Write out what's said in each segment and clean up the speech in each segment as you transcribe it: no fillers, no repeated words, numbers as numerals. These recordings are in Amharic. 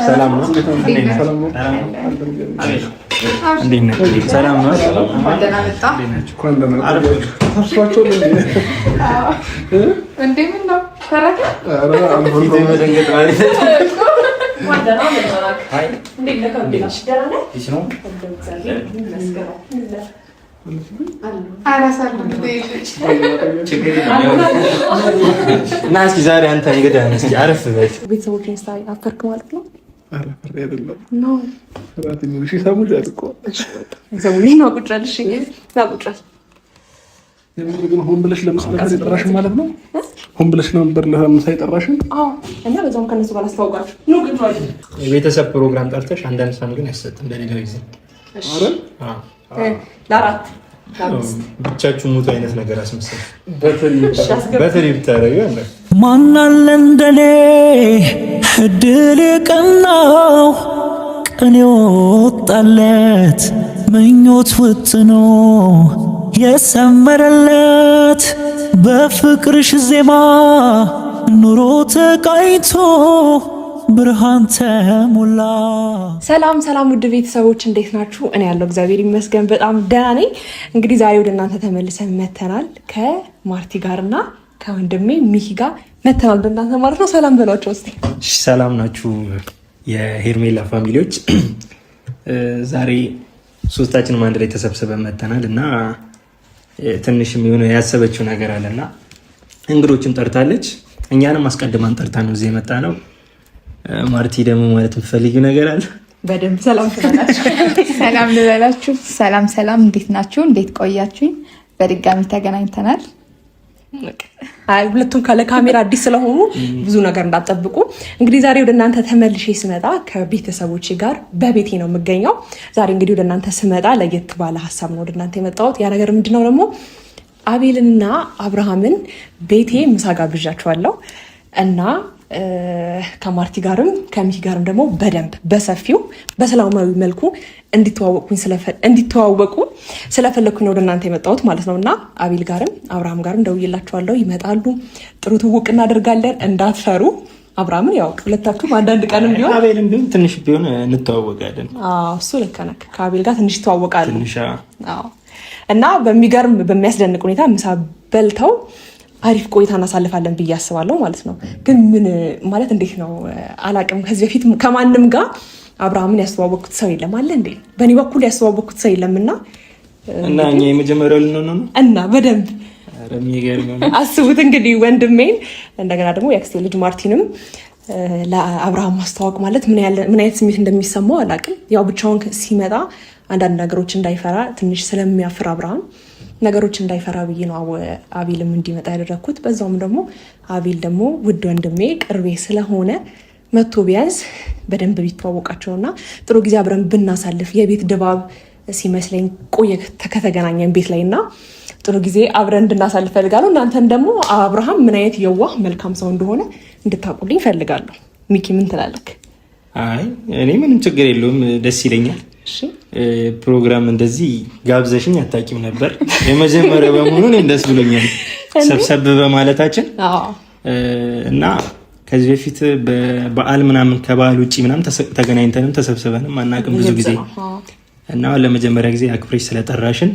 ሰላም ነው? ሰላም ነው? እና እስኪ ዛሬ አንተ እንግዳ ነህ፣ እስኪ አረፍ በል። ቤተሰቦችን ስታይ አፈርክ ማለት ነው? ሆን ብለሽ ለምሳ ነበር የጠራሽን ማለት ነው? ሆን ብለሽ ነበር ለምሳ የጠራሽን? እና በዛውም ከነሱ ጋር አስተዋውቃችሁ። የቤተሰብ ፕሮግራም ጠርተሽ አንዳንድ ሳም ግን አይሰጥም። ለሌላ ጊዜ ለአራት ብቻችሁ ሙቱ አይነት ነገር አስመሰል በትሪ ብታደርጊ ማናለ እንደኔ እድል የቀናው ቀን የወጣለት ምኞት ውጥኖ የሰመረለት በፍቅርሽ ዜማ ኑሮ ተቃኝቶ ብርሃን ተሞላ። ሰላም ሰላም፣ ውድ ቤተሰቦች እንዴት ናችሁ? እኔ ያለው እግዚአብሔር ይመስገን በጣም ደህና ነኝ። እንግዲህ ዛሬ ወደ እናንተ ተመልሰን መተናል ከማርቲ ጋር እና ከወንድሜ ሚኪ ጋር መተናል ወደ እናንተ ማለት ነው። ሰላም በሏቸው እስኪ። ሰላም ናችሁ የሄርሜላ family ዎች? ዛሬ ሶስታችንም አንድ ላይ ተሰብስበን መተናል እና ትንሽም የሆነ ያሰበችው ነገር አለና እንግዶችም ጠርታለች። እኛንም አስቀድማን ጠርታ ነው እዚህ የመጣ ነው። ማርቲ ደግሞ ማለት የምትፈልጊው ነገር አለ? በደንብ ሰላም ትበላችሁ። ሰላም ልበላችሁ። ሰላም ሰላም፣ እንዴት ናችሁ? እንዴት ቆያችሁኝ? በድጋሚ ተገናኝተናል። ሁለቱም ካለ ካሜራ አዲስ ስለሆኑ ብዙ ነገር እንዳትጠብቁ። እንግዲህ ዛሬ ወደ እናንተ ተመልሼ ስመጣ ከቤተሰቦቼ ጋር በቤቴ ነው የምገኘው። ዛሬ እንግዲህ ወደ እናንተ ስመጣ ለየት ባለ ሀሳብ ነው ወደ እናንተ የመጣሁት። ያ ነገር ምንድነው ደግሞ አቤልንና አብርሃምን ቤቴ ምሳ ጋብዣቸዋለሁ እና ከማርቲ ጋርም ከሚኪ ጋርም ደግሞ በደንብ በሰፊው በሰላማዊ መልኩ እንዲተዋወቁ ስለፈለግኩኝ ነው ወደ እናንተ የመጣሁት ማለት ነው። እና አቤል ጋርም አብርሃም ጋርም ደውዬላቸዋለሁ፣ ይመጣሉ። ጥሩ ትውውቅ እናደርጋለን፣ እንዳትፈሩ። አብርሃምን ያው ሁለታችሁም አንዳንድ ቀንም ቢሆን አቤልም ቢሆን ትንሽ ቢሆን እንተዋወቃለን። እሱ ልክ ነህ። ከአቤል ጋር ትንሽ ይተዋወቃሉ እና በሚገርም በሚያስደንቅ ሁኔታ ምሳ በልተው አሪፍ ቆይታ እናሳልፋለን ብዬ አስባለሁ ማለት ነው። ግን ምን ማለት እንዴት ነው አላቅም። ከዚህ በፊት ከማንም ጋር አብርሃምን ያስተዋወቅኩት ሰው የለም አለ እንዴ? በእኔ በኩል ያስተዋወቅኩት ሰው የለም እና እና እኛ የመጀመሪያው ልንሆን ነው እና በደንብ አስቡት እንግዲህ ወንድሜን እንደገና ደግሞ የአክስቴ ልጅ ማርቲንም ለአብርሃም ማስተዋወቅ ማለት ምን አይነት ስሜት እንደሚሰማው አላቅም። ያው ብቻውን ሲመጣ አንዳንድ ነገሮች እንዳይፈራ ትንሽ ስለሚያፍር አብርሃም ነገሮች እንዳይፈራ ብዬ ነው አቤልም እንዲመጣ ያደረግኩት። በዛውም ደግሞ አቤል ደግሞ ውድ ወንድሜ ቅርቤ ስለሆነ መቶ ቢያንስ በደንብ ቢተዋወቃቸውና ጥሩ ጊዜ አብረን ብናሳልፍ የቤት ድባብ ሲመስለኝ ቆየ ከተገናኘን ቤት ላይ እና ጥሩ ጊዜ አብረን እንድናሳልፍ ፈልጋለሁ። እናንተም ደግሞ አብርሃም ምን አይነት የዋህ መልካም ሰው እንደሆነ እንድታውቁልኝ ፈልጋለሁ። ሚኪ ምን ትላለህ? አይ እኔ ምንም ችግር የለውም፣ ደስ ይለኛል። ፕሮግራም እንደዚህ ጋብዘሽኝ አታውቂም ነበር። የመጀመሪያ በመሆኑ እኔም ደስ ብሎኛል ሰብሰብ በማለታችን እና ከዚህ በፊት በበዓል ምናምን ከበዓል ውጭ ምናምን ተገናኝተንም ተሰብስበንም አናውቅም ብዙ ጊዜ እና ለመጀመሪያ ጊዜ አክብረሽ ስለጠራሽን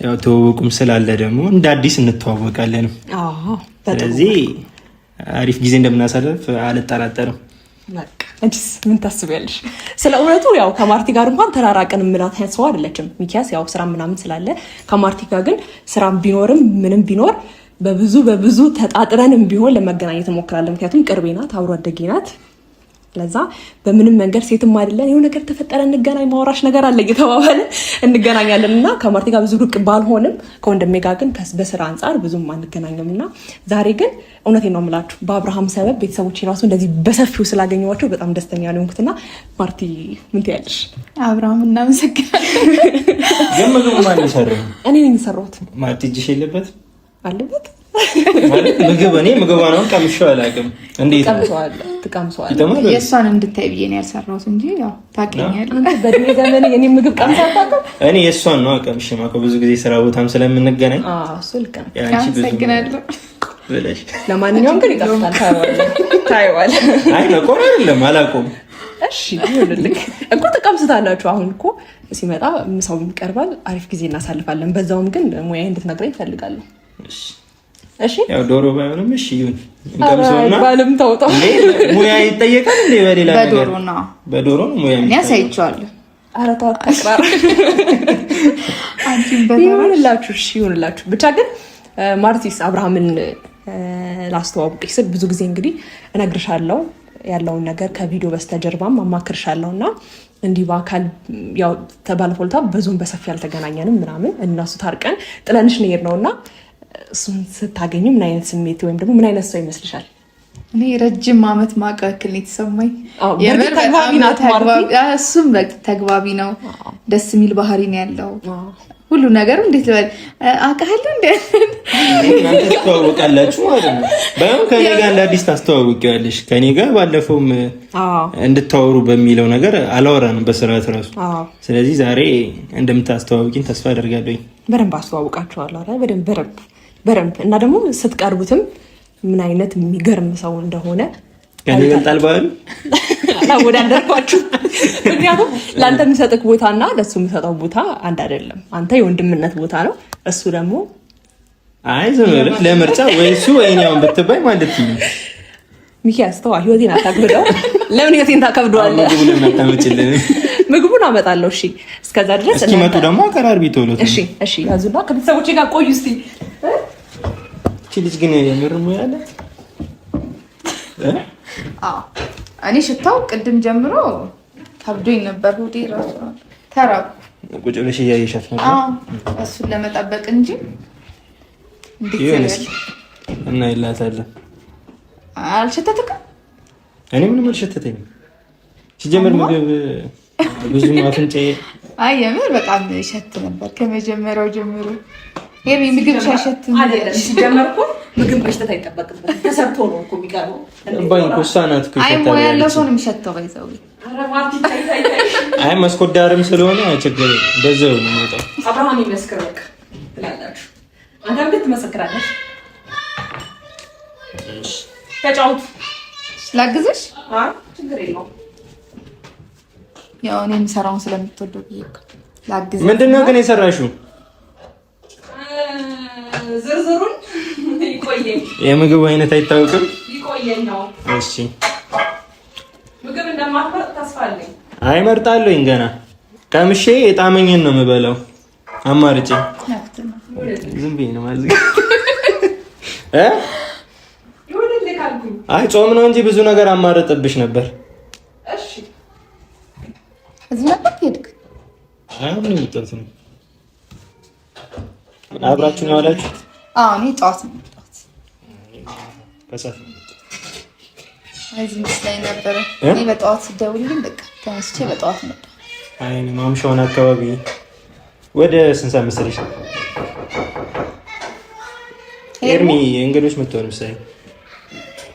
ያው ትውውቁም ስላለ ደግሞ እንደ አዲስ እንተዋወቃለንም። ስለዚህ አሪፍ ጊዜ እንደምናሳልፍ አልጠራጠርም። አንቺስ ምን ታስቢያለሽ? ስለ እውነቱ ያው ከማርቲ ጋር እንኳን ተራራቅን የምላት ሰው አይደለችም። ሚኪያስ ያው ስራ ምናምን ስላለ ከማርቲ ጋር ግን ስራም ቢኖርም ምንም ቢኖር በብዙ በብዙ ተጣጥረንም ቢሆን ለመገናኘት እንሞክራለን። ምክንያቱም ቅርቤ ናት፣ አብሮ አደጌ ናት። ለዛ በምንም መንገድ ሴትም አይደለን የሆነ ነገር ተፈጠረ እንገናኝ፣ ማውራሽ ነገር አለ እየተባባለ እንገናኛለን እና ከማርቲ ጋር ብዙ ሩቅ ባልሆንም ከወንድሜ ጋር ግን በስራ አንጻር ብዙም አንገናኝም እና ዛሬ ግን እውነቴን ነው የምላችሁ በአብርሃም ሰበብ ቤተሰቦች ራሱ እንደዚህ በሰፊው ስላገኘኋቸው በጣም ደስተኛ ነው የሆንኩትና፣ ማርቲ ምን ትያለሽ? አብርሃም እናመሰግናለን። ግን ምግቡ ማን የሰራው? እኔ ነኝ የሰራሁት። ማርቲ እጅሽ የለበት አለበት ማለት ምግብ እኔ ምግቧን አሁን ቀምሼው አላውቅም። እንዴት ትቀምሰዋለህ? የእሷን እንድታይ ብዬ ነው ያልሰራሁት እንጂ ያው ታውቀኛለህ። በእድሜ ዘመን የኔ ምግብ ቀምሰህ አታውቅም? እኔ የእሷን ነው ቀምሼ የማውቀው። ብዙ ጊዜ ስራ ቦታም ስለምንገናኝ እሱ ልክ ነው። አመሰግናለሁ። ብለሽ። ለማንኛውም ግን ይጣፍጣል፣ ታይዋለህ። አይ መቆም አይደለም አላቆም። እሺ ይሁንልህ እኮ ተቀምስታላችሁ። አሁን እኮ ሲመጣ ምሳውም ይቀርባል፣ አሪፍ ጊዜ እናሳልፋለን። በዛውም ግን ሙያዬ እንድትነግረኝ እፈልጋለሁ። እሺ ያው ዶሮ ባይሆንም እሺ ይሁን እንቀምሰውና ባልም ተውጠው ሙያ ይጠየቃል እንዴ? በሌላ ነገር በዶሮ ነው፣ በዶሮ ነው ሙያ እኔ አሳይቼዋለሁ። ኧረ ተው አታቅራራ። ይሁንላችሁ፣ እሺ ይሁንላችሁ። ብቻ ግን ማርቲስ አብርሃምን ላስተዋውቅሽ ስል ብዙ ጊዜ እንግዲህ እነግርሻለሁ ያለውን ነገር ከቪዲዮ በስተጀርባም አማክርሻለሁ እና እንዲህ በአካል ያው ባለፈው ዕለት ብዙም በሰፊ አልተገናኘንም ምናምን እነሱ ታርቀን ጥለንሽ ነው የሄድነው እና እሱን ስታገኙ ምን አይነት ስሜት ወይም ደግሞ ምን አይነት ሰው ይመስልሻል? እኔ ረጅም ዓመት ማውቀው ያክል ነው የተሰማኝ። ተግባቢ ናት። እሱም ተግባቢ ነው። ደስ የሚል ባህሪ ነው ያለው። ሁሉ ነገሩ እንዴት ልበል አውቃለሁ። እንደ እናንተ ትተዋወቃላችሁ ማለት ነው። ባይሆን ከኔ ጋር እንደ አዲስ ታስተዋውቂዋለሽ። ከኔ ጋር ባለፈውም እንድታወሩ በሚለው ነገር አላወራንም በስርዓት ራሱ። ስለዚህ ዛሬ እንደምታስተዋውቂን ተስፋ አደርጋለሁኝ። በደንብ አስተዋውቃችኋለሁ። በደንብ በደንብ በደንብ እና ደግሞ ስትቀርቡትም ምን አይነት የሚገርም ሰው እንደሆነ ከኔ ይበልጣል ባህሉ አላወዳደርኳችሁ። ምክንያቱም ለአንተ የሚሰጥክ ቦታ እና ለእሱ የሚሰጠው ቦታ አንድ አይደለም። አንተ የወንድምነት ቦታ ነው፣ እሱ ደግሞ አይ ዝም ብለሽ ለምርጫ ወይ እሱ ወይ እኔ አሁን ብትባይ ማለት ነው። ሚኪያስ ተዋ፣ ህይወቴን አታክብደው። ለምን ህይወቴን ታከብደዋለህ? ምግቡን አመጣለሁ። እሺ፣ እስከዛ ድረስ እስኪመጡ ደግሞ አቀራርቢ ቶሎ። እሺ፣ እሺ፣ ያዙና ከቤተሰቦቼ ጋር ቆዩ እስቲ። እቺ ልጅ ግን የምር ሙያ አላት። እኔ ሽታው ቅድም ጀምሮ ከብዶኝ ነበር። ሆዴ ራሱ ተራብኩ። ቁጭ ብለሽ እያየሻት ነበር። እሱን ለመጠበቅ እንጂ ይሁን እስኪ እና ይላታለን። አልሸተትክም? እኔ ምንም አልሸተተኝም። ሲጀምር ምግብ ብዙም አፍንጫዬ አይ የምር በጣም ይሸት ነበር ከመጀመሪያው ጀምሮ። ይሄ ምግብ ሻሸት አይደለም ሲጀመር እኮ ምግብ መሽተት አይጠበቅበትም። ተሰርቶ ነው እኮ የሚቀርበው። ባይ እኮ እሷ ናት እኮ አይ ሙያ ያለው ሰው ነው የሚሸተው። ባይዘው አይ መስኮት ዳርም ስለሆነ ችግር በዛው ነው የሚወጣው። አብርሃም ይመስክር በቃ ትላላችሁ። አንተም ግን ትመሰክራለህ። እሺ ተጫውቱ። ላግዝሽ? አይ ችግር የለውም። ያው እኔ የምሰራውን ስለምትወደው ብዬ እኮ ላግዝሽ። ምንድን ነው ግን የሰራሽው? ዝርዝሩን ይቆየኝ። የምግቡ አይነት አይታወቅም። ይቆየኝ ነው። እሺ ምግብ እንደማትመርጥ ተስፋ አለኝ። አይ እመርጣለሁኝ። ገና ቀምሼ የጣመኝን ነው የምበላው። አማርጬ ዝም ብዬ ነው ማለት እ አይ ጾም ነው እንጂ ብዙ ነገር አማርጥብሽ ነበር። እሺ እዚህ ነበር ሄድክ? አይ ምን ይወጣት ነው አብራችሁ ነው ያላችሁት? አዎ እኔ ጠዋት ነው የመጣሁት። ከሰዓት ነው የመጣሁት። እዚህ መስላኝ ነበረ። እኔ በጠዋት ስደውልልኝ በቃ ተነስቼ በጠዋት መጣሁ። አይ እኔ ማምሻውን አካባቢ ወደ ስንት ሰዓት መሰለሽ? ኤርሚ እንግዶች መጥተው ነው መሰለኝ።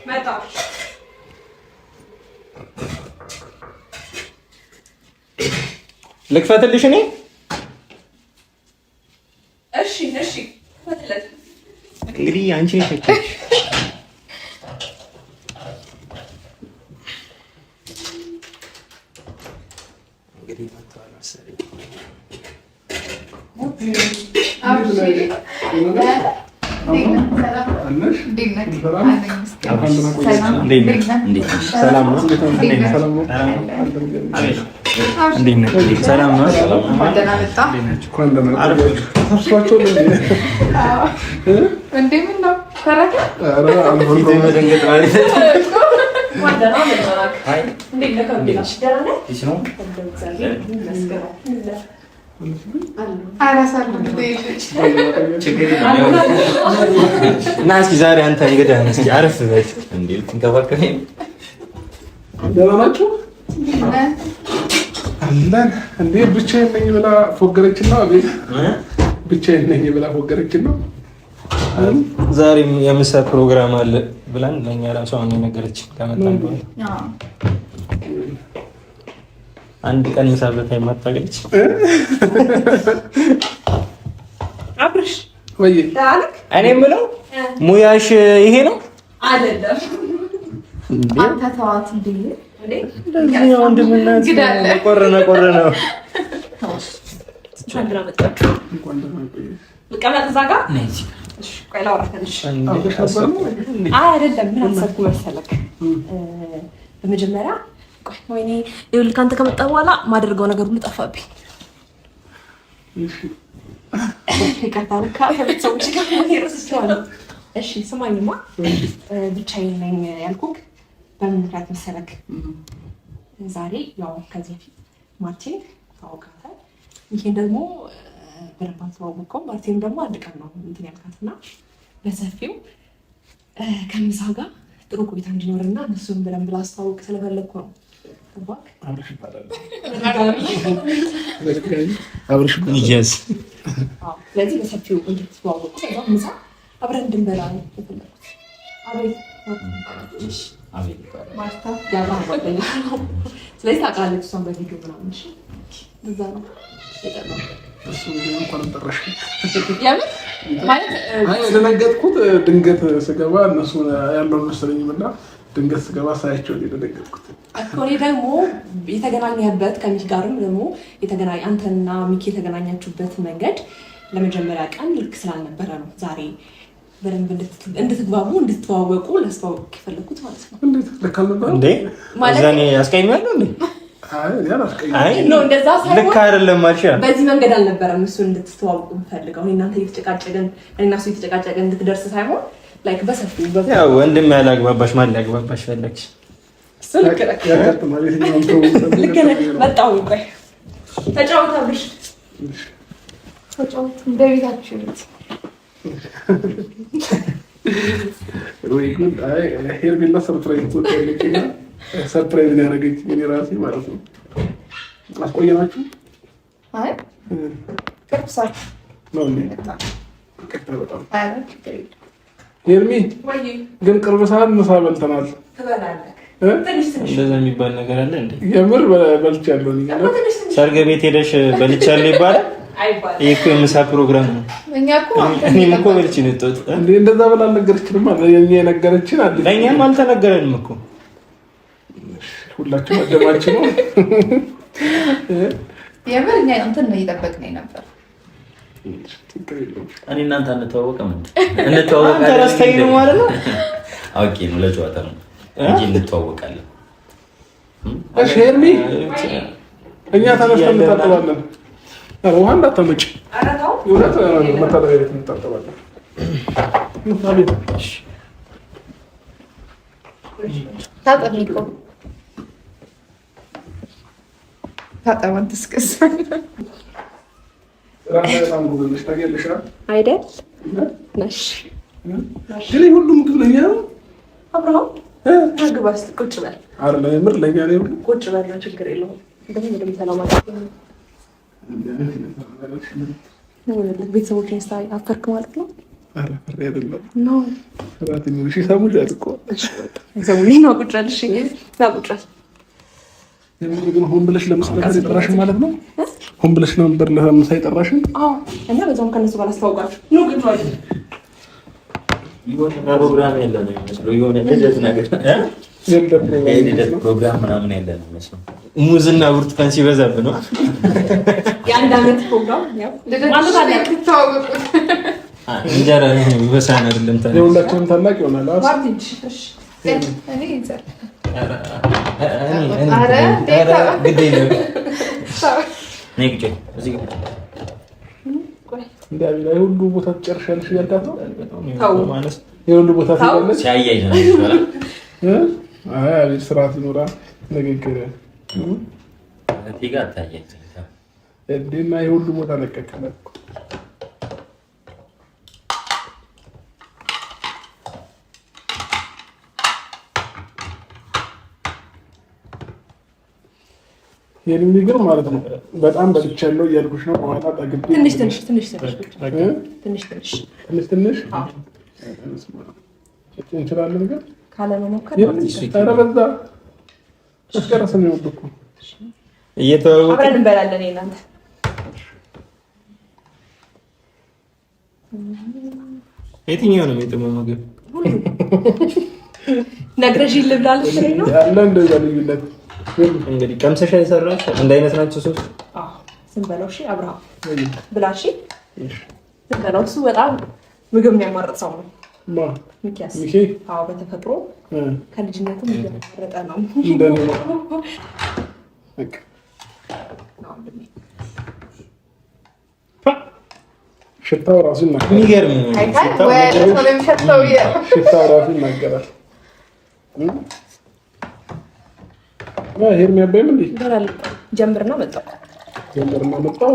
መጣሁ። ልክፈትልሽ እኔ? እሺ እሺ፣ ክፈትለት። እንግዲህ አንቺ ነሽ የከፈትሽ። እንግዲህ መጥተዋል መሰለኝ። ሰላም ነው? እንዴት ነህ? ሰላም ነው? እንዴ ምን ነው ተረከ? መደንገጥ ማለት እና እስኪ ዛሬ አንተ እንግዳ ነህ፣ እስኪ አረፍ በል። እንዴ ልትንከባከበኝ ደህና ናችሁ? አለን። እንዴ ብቻዬን ነኝ ብላ ፎገረችና፣ ቤት ብቻዬን ነኝ ብላ ፎገረችና፣ ዛሬም የምሳ ፕሮግራም አለ ብላን ለእኛ ራሱ አሁን የነገረችን ከመጣን በኋላ አንድ ቀን ምሳ በልታ የማታውቅ አብርሽ እኔ የምለው ሙያሽ ይሄ ነው አይደለም? አንተ ተዋት እንዴ! ወንድምና ቆረነ ቆረነ ልቀመጥ እዛ ጋር ቆይ ላውራ ትንሽ። አይደለም ምን አሰብኩ መሰለክ፣ በመጀመሪያ ቆይ ወይኔ ይኸውልህ፣ ከአንተ ከመጣ በኋላ ማደርገው ነገር ሁሉ ጠፋብኝ። ይቅርታ ለካ ከቤተሰቦች ጋር ረስቼዋለሁ። እሺ ስማኝማ፣ ብቻዬን ነኝ ያልኩህ በምን ምክንያት መሰለክ? ዛሬ ያው ከዚህ በፊት ማርቲን ታወቃታል። ይሄን ደግሞ በደንብ አልተዋወቀውም። ማርቲን ደግሞ አንድ ቀን ነው እንትን ያልካት እና በሰፊው ከምሳ ጋር ጥሩ ቆይታ እንዲኖርና እነሱን በደንብ ላስተዋውቅ ስለፈለግኩ ነው። ስለዚህ በሰፊው እንድትተዋወቁ ከዛ ምሳ አብረን እንድንበላ ነው የፈለኩት። ስለዚህ ታውቃለች እሷን በቪዲዮ ምናምን እዛ ነው የደነገጥኩት ድንገት ስገባ እነሱ ያለውን መሰለኝም እና ድንገት ስገባ ሳያቸው የደነገጥኩት። እኔ ደግሞ የተገናኘህበት ከሚኪ ጋርም ደግሞ አንተና ሚኪ የተገናኛችሁበት መንገድ ለመጀመሪያ ቀን ልክ ስላልነበረ ነው ዛሬ በደንብ እንድትግባቡ እንድትተዋወቁ ላስተዋወቅ የፈለግኩት ማለት ነው። እንዴት ልክ አልነበረም እንዴ? እዛኔ አስቀይሜያለሁ እንዴ? እንደዛ ሳይሆን ልክ አይደለም አልሽ። በዚህ መንገድ አልነበረም እሱን እንድትተዋወቁ የምፈልገው። እኔ እናንተ እየተጨቃጨቅን እኔና እሱ እየተጨቃጨቅን እንድትደርስ ሳይሆን like በሰፊው ያው ወንድም ያላግባባሽ ማን ሊያግባባሽ ፈለግሽ? እሱ ልክ ነህ። መጣሁ። ቆይ ተጫወት አብርሽ፣ ተጫወት እንደ ቤታችሁ ይሉት ወይ ጉድ! አይ ሄርሜላ surprise ትወዳለች እና surprise ነው ያደረገችኝ እኔ ራሴ ማለት ነው። አስቆየናችሁ? አይ ቅርብ ሰዓት ነው እንዴ? ይቅርታ በጣም ሄርሚ፣ ግን ቅርብ ሰዓት ምሳ በልተናል። እንደዛ የሚባል ነገር አለ እንዴ? የምር በልቻለሁ። ሰርግ ቤት ሄደሽ በልቻለሁ ይባላል? ይሄ እኮ የምሳ ፕሮግራም ነው። እኔም እኮ በልቼ ነው የወጣሁት። እንዴ እንደዛ ብላ አልነገረችንም። የኛ የነገረችን አለ ለእኛም አልተነገረንም እኮ ሁላችሁም አደማችሁ ነው። የምር እኛ እንትን ነው እየጠበቅን ነበር። እኔ እናንተ አንተዋወቅም እንዴ? እንተዋወቃለን። ረስተኝ ነው ማለት ነው። አውቄ ነው ለጨዋታ ነው እንጂ እንተዋወቃለን። እሺ ሄርሚ፣ እኛ ተነስተን እንታጠባለን። ኧረ ውሃ እንዳታመጪ፣ እውነት መታጠቢያ ቤት እንታጠባለን። አቤት ታጠብ እኮ ታጠብ። አንተስከስ በጣም ጎበዝ ነሽ ታውቂያለሽ አይደል? ነሽ ግን ይሄ ሁሉ ምግብ ለእኛ ነው። አብርሃም ግባ እስኪ ቁጭ በል። አይደለም የምር ለእኛ ነው። ቁጭ በል ነው፣ ችግር የለውም። እንደምን ሰላም አለ ቤተሰቦችን ስታይ አፈርክ ማለት ነው። ኧረ አፍሬ አይደለም ነው ፍርሃት የሚሉሽ ይሰሙሻል እኮ ይሰሙኝ። ና ቁጭ በል እሺ፣ ና ቁጭ በል። የምር ግን ሆን ብለሽ ለምሳ ነበር የጠራሽን ማለት ነው? ሆን ብለሽ ነበር ለምሳ የጠራሽን? አዎ። እና በዛውም ከነሱ ጋር ላስተዋውቃችሁ። ኑ ቁጭ በሉ። የሆነ ፕሮግራም ያለ ነው የሚመስለው። የሆነ ልደት ነገር የልደት ፕሮግራም ምናምን ያለ ነው የሚመስለው። ሙዝና ብርቱካን ሲበዛብህ ነው። የአንድ ዓመት ፕሮግራም ያው ማለት አለ። እንጀራ በሳህን አይደለም ታዲያ። የሁላችንም ታላቅ ይሆናል። ማርቲን እሺ፣ እኔ ይዘል ግድ የለም። ነይ ቁጭ እዚህ ቁጭ። እንደ አቤላ የሁሉ ቦታ ትጨርሻለሽ እያልካት ነው። ተው። የሁሉ ቦታ ትይዛለች። ሲያያይዝ ነው የሚባለው። አይ አቤል ስርዓት ይኖራል። ንግግር እህቴ ጋር አታያይዘኝ። እንዴና የሁሉ ቦታ ለቀቀለ እኮ። የኔ ግን ማለት ነው በጣም በልቻለሁ እያልኩሽ ነው። በኋላ ጠግቤ ትንሽ ትንሽ ትንሽ ትንሽ ትንሽ ትንሽ ትንሽ ትንሽ እንችላለን ግን ካለመሞከር ኧረ በዛ እስጨረስን ነው እኮ እየተዋወቅን አብረን እንበላለን። እናንተ የትኛው ነው የሚጥመው ምግብ? ነግረሽ ልብላለች ነው ያለ እንደዛ ልዩነት እንግዲህ ቀምሰሻ የሰራሽ አንድ አይነት ናቸው ሶስት። ዝም በለው እሺ፣ አብርሃም ብላ እሺ፣ ዝም በለው። እሱ በጣም ምግብ የሚያማርጥ ሰው ነው ሚኪያስ። አዎ፣ በተፈጥሮ ከልጅነቱም እያማረጠ ነው። ሽታው ራሱ የሚገርም ሽታው ራሱ ይናገራል። ሄርሚ አባይም እንዴ ጀምርና መጣሁ ጀምርና መጣሁ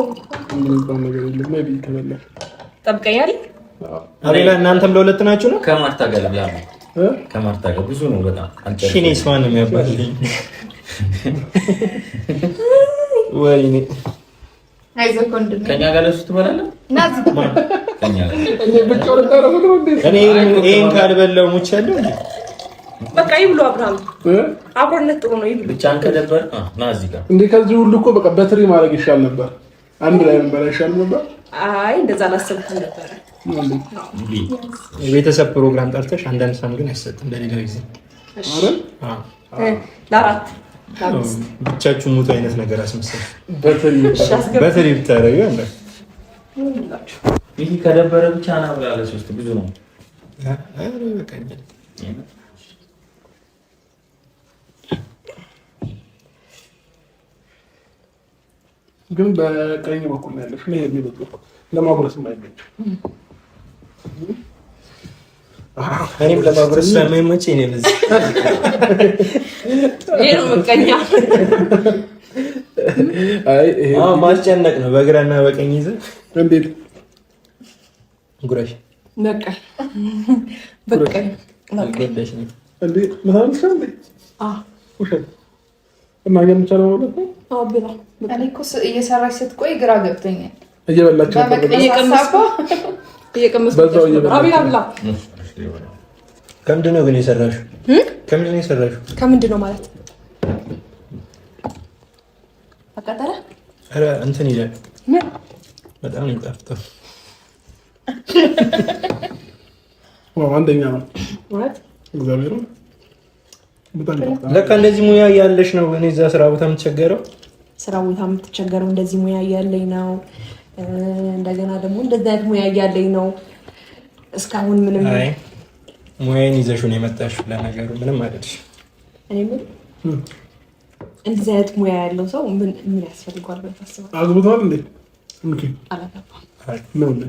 የሚባል ነገር የለም። maybe ከበላሽ ጠብቀኛል። ሌላ እናንተም ለሁለት ናችሁ ነው? ከማርታ ጋር ልብላ ነው። ከማርታ ጋር ብዙ ነው በጣም። እሺ እኔስ ማን ነው የሚያባልኝ? ወይኔ ከኛ ጋር ለሱ ትበላለህ? እኔ ይሄን ካልበላሁ ሙቻለሁ። በቃ ይብሉ። አብርሃም አብሮነት ጥሩ ነው። ይብሉ። ብቻህን ከደበር ና እዚህ ጋር እንዴ። ከዚህ ሁሉ እኮ በቃ በትሪ ማድረግ ይሻል ነበር። አንድ ላይ ነበር ይሻል ነበር። አይ እንደዛ አላሰብኩም ነበር። የቤተሰብ ፕሮግራም ጠርተሽ አንዳንድ ሳህን ግን አይሰጥም። በሌላ ጊዜ ለአራት ብቻችሁ ሙቱ አይነት ነገር አስመሰል በትሪ ብታደርጊ አለ። ይህ ከደበረ ብቻ ና ብላ ለሶስት ብዙ ነው። ግን በቀኝ በኩል ነው ያለሽ። ለማጉረስ የማይመች እኔም ለማጉረስ ስለማይመች እኔ በዚህ ይሄ ነው ምቀኛ። አይ ይሄ ማስጨነቅ ነው። በግራና በቀኝ ይዘህ እንዴት ጉረሽ። በቃ በቃ በቃ እንዴ ምናምን እንዴ ውሸት እና እኛ ብቻ ነው ማለት ነው። አዎ ብላ። እኔ እኮ እየሰራች ስትቆይ ግራ ገብቶኛል። እየበላች እየቀመስኩ ከምንድን ነው ግን የሰራሽው? ከምንድን ነው የሰራሽው? ከምንድን ነው ማለት አቃጠለ። ኧረ እንትን ይላል። ምን በጣም ነው የሚጣፍጠው። wow አንደኛ ነው ማለት እግዚአብሔር ለካ እንደዚህ ሙያ ያለሽ ነው። እኔ እዛ ስራ ቦታ የምትቸገረው ስራ ቦታ የምትቸገረው እንደዚህ ሙያ እያለኝ ነው። እንደገና ደግሞ እንደዚህ አይነት ሙያ እያለኝ ነው። እስካሁን ምንም አይ ሙያዬን ይዘሽው ነው የመጣሽው። ለነገሩ ምንም አይደልሽ። እኔ ምን እንደዚህ አይነት ሙያ ያለው ሰው ምን ምን ያስፈልገዋል ብለህ ታስባለህ? አግብተዋል እንዴ? okay አላገባም። ነው እንዴ?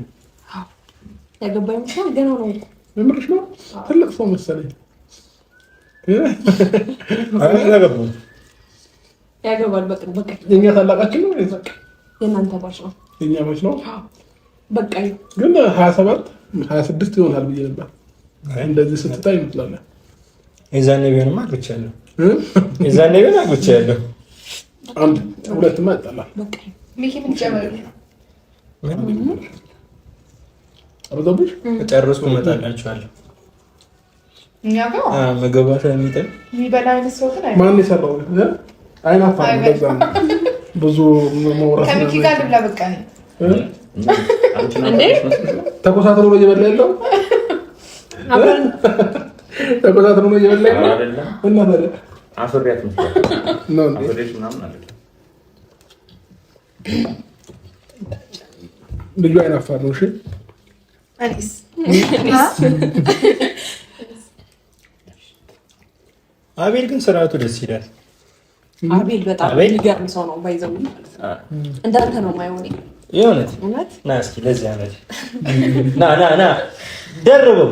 አዎ ያገባ ይመስላል። ገና ነው እኮ። የምርሽ ነው? ትልቅ ሰው መሰለኝ። አላገባም። ያገባል በቅርቡ። በቃ የኛ ታላቃችን ነው ወይስ የእናንተ batch ነው? የኛ batch ነው። በቃ ግን 27 26 ይሆናል ብዬ ነበር። እንደዚህ ስትታይ ይመስላል። የዛኔ ቢሆንማ አግብቻለሁ። የዛኔ ቢሆን አግብቻለሁ። አንድ ሁለትማ ያጣላል። በቃ ሚኪ ምን ጨመርልህ? አበዛብሽ? ጨርሱ፣ እመጣላችኋለሁ። እኛ ጋር ምግቧ ስለሚጥም የሚበላ አይነት ሰው ግን ማን የሰራው? አይናፋር ነው። ለዛ ነው ብዙ መውራት ከሚኪ ጋር ልብላ በቃ እኔ እንዴ ተኮሳትሮ ነው እየበላ ያለው። ተኮሳትሮ ነው እየበላ ያለው። እና ታዲያ አፍሬያት ነው እንዴ? አፍሬሽ ምናምን አይደለም። ልጁ አይናፋር ነው። እሺ እኔስ አቤል ግን ስርዓቱ ደስ ይላል። አቤል በጣም አቤል? የሚገርም ሰው ነው። ባይዘው ማለት ነው እንዳንተ ነው የማየው እኔ የእውነት እውነት ና እስኪ ለዚህ ዓመት ና ና ና ደርበው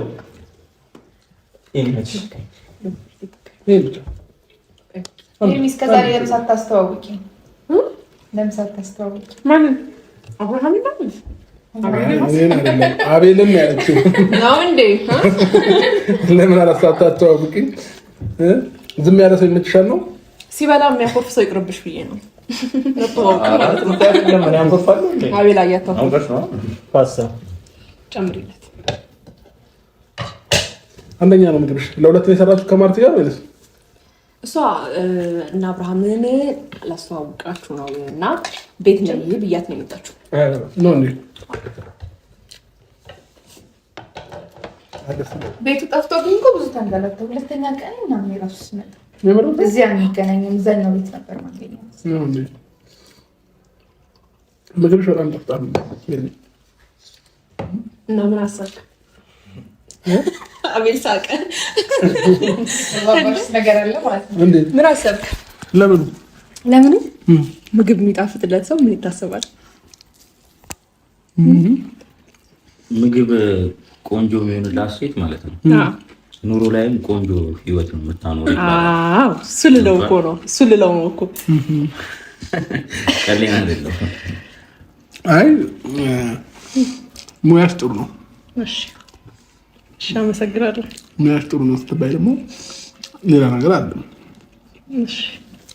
ይመችሽ። ይሄ ብቻ ኤርሚ እስከ ዛሬ ለምን ሳታስተዋውቂ? ለምን ሳታስተዋውቂ? ማንን? አብርሃም ነው እኔን አይደለም አቤልን ነው ያለችው። ነው እንዴ? ለምን አላሳታተዋውቂኝ? ዝም ያለ ሰው ይመችሻል ነው? ሲበላ የሚያኮርፍ ሰው ይቅርብሽ ብዬ ነው። መተዋወቅ ማለት ነው። ለምን ያንኮርፋሉ እንዴ? አቤል አያታው አውቀሽ ነው። ፓስታ ጨምሪለት። አንደኛ ነው ምግብሽ። ለሁለት ነው የሰራችሁ ከማርቲ ጋር ወይስ? እሷ እና አብርሃምን ላስተዋውቃችሁ ነው እና ቤት ነይ ብያት ነው የመጣችሁ። ነው እንዴ? ቤቱ ጠፍቶብኝ እኮ ብዙ ተንገላታሁ። ሁለተኛ ቀን ምናምን የራሱ ስመጣ እዚያ አንገናኝም። እዛኛው ቤት ነበር ማገኘው። ምግብሽ በጣም ጠፍጣል እና ምን አሰብክ? አቤል ሳቀ። ነገር አለ ማለት ነው። ምን አሰብክ? ለምኑ ለምኑ ምግብ የሚጣፍጥለት ሰው ምን ይታሰባል? ምግብ ቆንጆ የሚሆንላት ሴት ማለት ነው። ኑሮ ላይም ቆንጆ ህይወት ነው የምታኖር። እሱ ልለው እኮ ነው። እሱ ልለው ነው እኮ ቀሌን አይደለም። አይ ሙያሽ ጥሩ ነው። እሺ፣ አመሰግናለሁ። ሙያሽ ጥሩ ነው ስትባይ ደግሞ ሌላ ነገር አለ።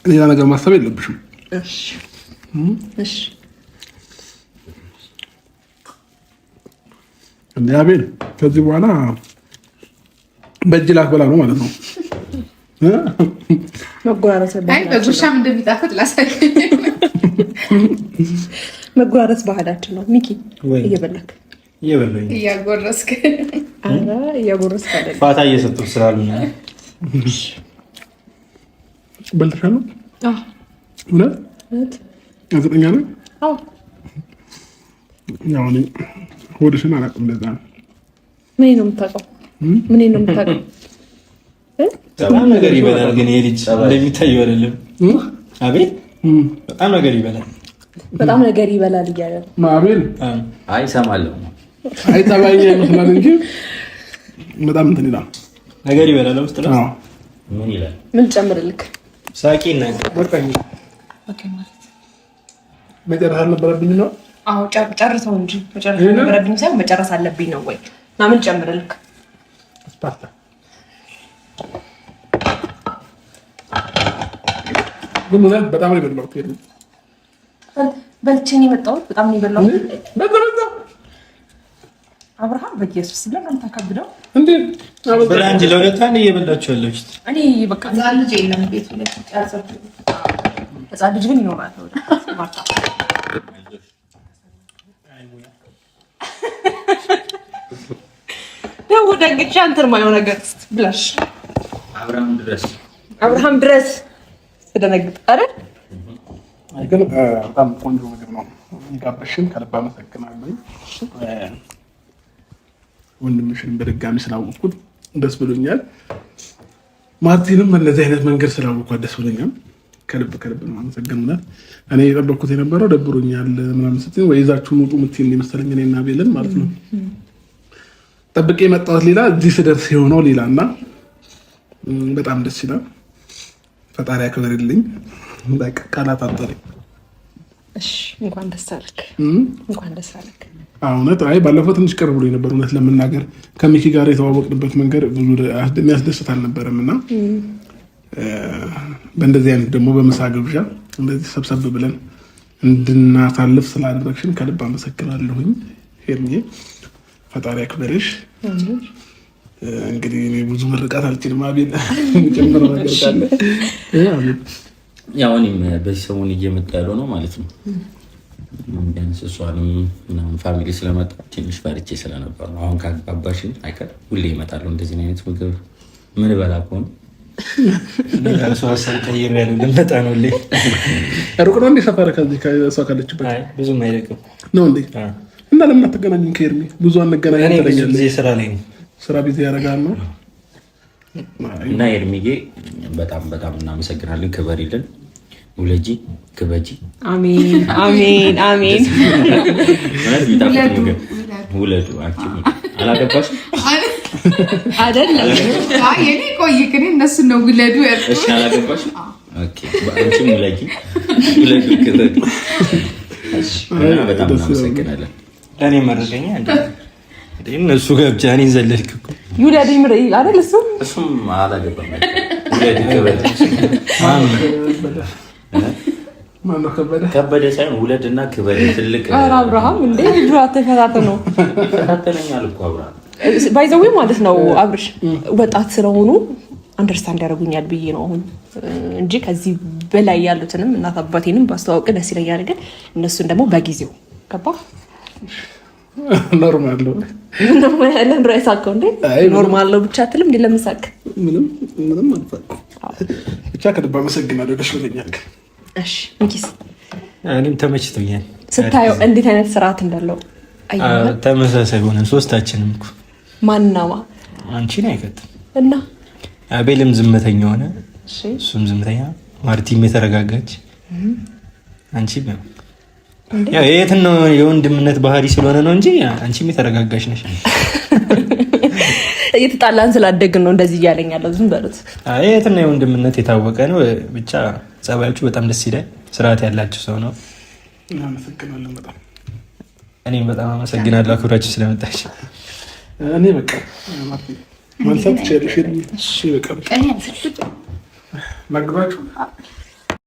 ሌላ ነገር ማሰብ የለብሽም። እሺ፣ እሺ። እንደ አቤል ከዚህ በኋላ በእጅ ላክበላ ነው ማለት ነው። መጎራረስ በጉርሻም እንደሚጣፍጥ ላሳይ። መጎራረስ ባህላችን ነው። ሚኪ እየበላክ እያጎረስክ እያጎረስክ አይደለም፣ ፋታ እየሰጡ ስላሉ በልተሻል? እውነት እርግጠኛ ነህ? ያው እኔ ሆድሽን አላውቅም። እንደዛ ነው። ምን ነው የምታውቀው? ምን ነው የምታውቀው? በጣም ነገር ይበላል፣ ግን ይሄ ልጅ እንደሚታየው አይደለም። አቤል በጣም ነገር ይበላል፣ በጣም ነገር ይበላል እያለ ነው አቤል። አይ እሰማለሁ። አይ ጠባይኛ ይመስላል እንጂ በጣም እንትን ይላል፣ ነገር ይበላል። ውስጥ ነው። ምን ይላል? ምን ጨምርልክ? ሳቂ እና በቃ መጨረስ አልነበረብኝ ነው። አዎ ጨርሰው እንጂ መጨረስ አልነበረብኝ ሳይሆን መጨረስ አለብኝ ነው ወይ? እና ምን ጨምርልክ? ፓስታ ግን እውነት በጣም ነው የበላሁት። በልቼ ነው የመጣሁት። በጣም ነው የበላሁት። አብርሃም በኢየሱስ ብለህ ነው የምታከብደው እንዴ? ብላ እንጂ ለሁለት አንድ እየበላችሁ ያለችሁት። እኔ በቃ ሕፃን ልጅ የለም ቤቱ ላይ ሕፃን ልጅ ግን ይኖራል። ማርታ ደግሞ ደግጬ አንተን ማየው ነገር ብላሽ አብርሃም ድረስ አብርሃም ድረስ ስደነግጥ አይደል? ግን በጣም ቆንጆ ምግብ ነው የጋበዝሽን፣ ከልብ አመሰግናለሁ። ወንድምሽን በድጋሚ ስላወቅኩት ደስ ብሎኛል። ማርቲንም በእንደዚህ አይነት መንገድ ስላወቅኳት ደስ ብሎኛል። ከልብ ከልብ ነው አመሰግናለሁ። እኔ የጠበቅኩት የነበረው ደብሮኛል ምናምን ስትይ ወይ ይዛችሁን ውጡ የምትይኝ የመሰለኝ እኔና ቤልን ማለት ነው። ጠብቄ የመጣሁት ሌላ፣ እዚህ ስደርስ የሆነው ሌላ እና በጣም ደስ ይላል። ፈጣሪ ያክብርልኝ። በቃ ቃላት አጠረኝ። እሺ እንኳን ደስ አለክ፣ እንኳን ደስ አለክ። እውነት አይ ባለፈው ትንሽ ቅር ብሎኝ ነበር። እውነት ለመናገር ከሚኪ ጋር የተዋወቅንበት መንገድ ብዙ የሚያስደስት አልነበረም እና በእንደዚህ አይነት ደግሞ በምሳ ግብዣ እንደዚህ ሰብሰብ ብለን እንድናሳልፍ ስላደረግሽን ከልብ አመሰግናለሁኝ ሄርሜ። ፈጣሪ ያክብርሽ። እንግዲህ እኔ ብዙ ምርቃት አልችልም። አቤል ጨምረው ነገር ካለ ያው እኔም በዚህ ሰሞን እየመጣ ያለው ነው ማለት ነው። ቢያንስ እሷንም ምናምን family ስለመጣ ትንሽ ፈርቼ ስለነበር ነው። አሁን ካግባባሽን አይቀር ሁሌ ይመጣለሁ። እንደዚህ አይነት ምግብ ምን በላ ከሆነ ራሱ ሀሳብ ቀይሬያለሁ። ልመጣ ነው። ሩቅ ነው እንዴ ሰፈር ከዚህ ከእሷ ካለችበት? ብዙም አይርቅም ነው እንዴ? እና ለምን አትገናኙም? ከኤርሚ ብዙ አንገናኝም ትለኛለህ። ብዙ ጊዜ ስራ ላይ ነው። ስራ busy ያደርጋል ነው። እና ኤርሚዬ በጣም በጣም እናመሰግናለን። ክበሪልን፣ ውለጂ፣ ክበጂ። አሜን፣ አሜን፣ አሜን። እውነት የሚጣፍጥ ምግብ ውለዱ። አንቺ አላገባሽም አይደለም? አይ እኔ ቆይ ግን እነሱን ነው ውለዱ ያልኩት። እሺ አላገባሽም? Okay። አንቺም ውለጂ፣ ውለዱ፣ ክበዱ። እና በጣም እናመሰግናለን። ለእኔ መረቀኛ እንዴ እነሱ ጋር ብቻ እኔን ዘለልክ እኮ። ይውለድ ይምር አይደል? እሱም እሱም አላገባም። ውለድ ክበድ። ማነው ከበደ? ከበደ ሳይሆን ውለድ እና ክበድ ትልቅ። ኧረ አብርሃም እንዴ ልጁ አተፈታተነው ይፈታተነኛል እኮ አብርሃም by the way ማለት ነው። አብርሽ ወጣት ስለሆኑ understand ያደርጉኛል ብዬ ነው አሁን እንጂ ከዚህ በላይ ያሉትንም እናት አባቴንም ባስተዋውቅ ደስ ይለኛል። ግን እነሱን ደግሞ በጊዜው ገባ። Normal ነው። ለምንድን ነው የሳቀው እንዴ? Normal ነው ብቻ አትልም እንዴ? ለምን ሳቅ? ምንም ምንም አልሳቅኩም። ብቻ ከልብ አመሰግናለሁ። ደስ ብሎኛል። እሺ ሚኪስ? እኔም ተመችቶኛል። ስታየው እንዴት አይነት ስርዓት እንዳለው ተመሳሳይ ሆነ ሶስታችንም እኮ። ማናማ አንቺን አይከትም እና አቤልም ዝምተኛ ሆነ፣ እሱም ዝምተኛ፣ ማርቲም የተረጋጋች፣ አንቺም ያው የት ነው የወንድምነት ባህሪ ስለሆነ ነው እንጂ አንቺም የተረጋጋች ነሽ። እየተጣላን ስላደግን ነው እንደዚህ እያለኝ ያለው። ዝም በሉት። የትና የወንድምነት የታወቀ ነው። ብቻ ጸባያችሁ በጣም ደስ ይላል። ስርዓት ያላችሁ ሰው ነው። እናመሰግናለን በጣም። እኔም በጣም አመሰግናለሁ አክብራችሁ ስለመጣች። እኔ በቃ ማንሳት ትችያለሽ። እሺ በቃ ላግባችሁ።